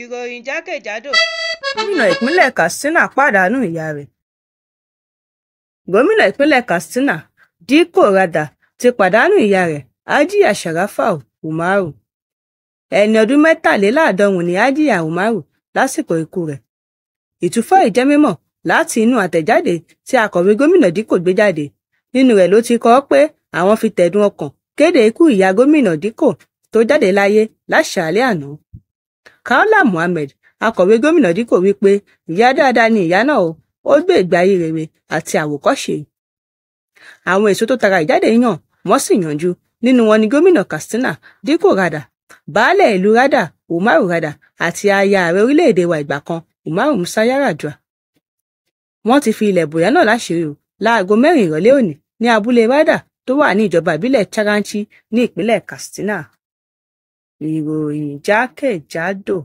Ìròyìn jákèjádò. Gómìnà ìpínlẹ̀ Katsina pàdánù ìyá rẹ̀. Gómìnà ìpínlẹ̀ Katsina, Dikko Radda, ti pàdánù ìyá rẹ̀, Hajiya Sharafau Umaru. Ẹni ọdún 83 ni Hajiya Umaru lásìkò ikú rẹ̀. Ìtúfọ̀ yìí jẹ́ mímọ̀ láti inú àtẹ̀jáde tí akọ̀wé gómìnà Dikko gbé jáde. Nínú rẹ̀ ló ti kọ ọ́ pé àwọn fi tẹ̀dùn ọkàn kéde ikú ìyá gómìnà Dikko tó jáde láyé láṣàálẹ́ àná. Kaola Muhammed, akọ̀wé gómìnà Dikko wí pé ìyá dáadáa ni ìyá náà o, ó gbé ìgbé ayé rere àti àwòkọ́ṣe. Àwọn èso tó tara ìjáde yàn wọ́n sì yanjú. Nínú wọn ni gómìnà Katsina Dikko Radda, baálẹ̀ ìlú Radda Umaru Radda àti aya ààrẹ orílẹ̀-èdè wa ìgbà kan Umaru Musa Yar'Adua. Wọ́n ti fi ilẹ̀ bòyá náà láṣìírí o láago 4 ìrọ̀lẹ́ òní ní abúlé Radda tó wà ní ìjọba ìbílẹ̀ Charanchi ní ìpínlẹ̀ Katsina. Ìròyìn jákèjádò.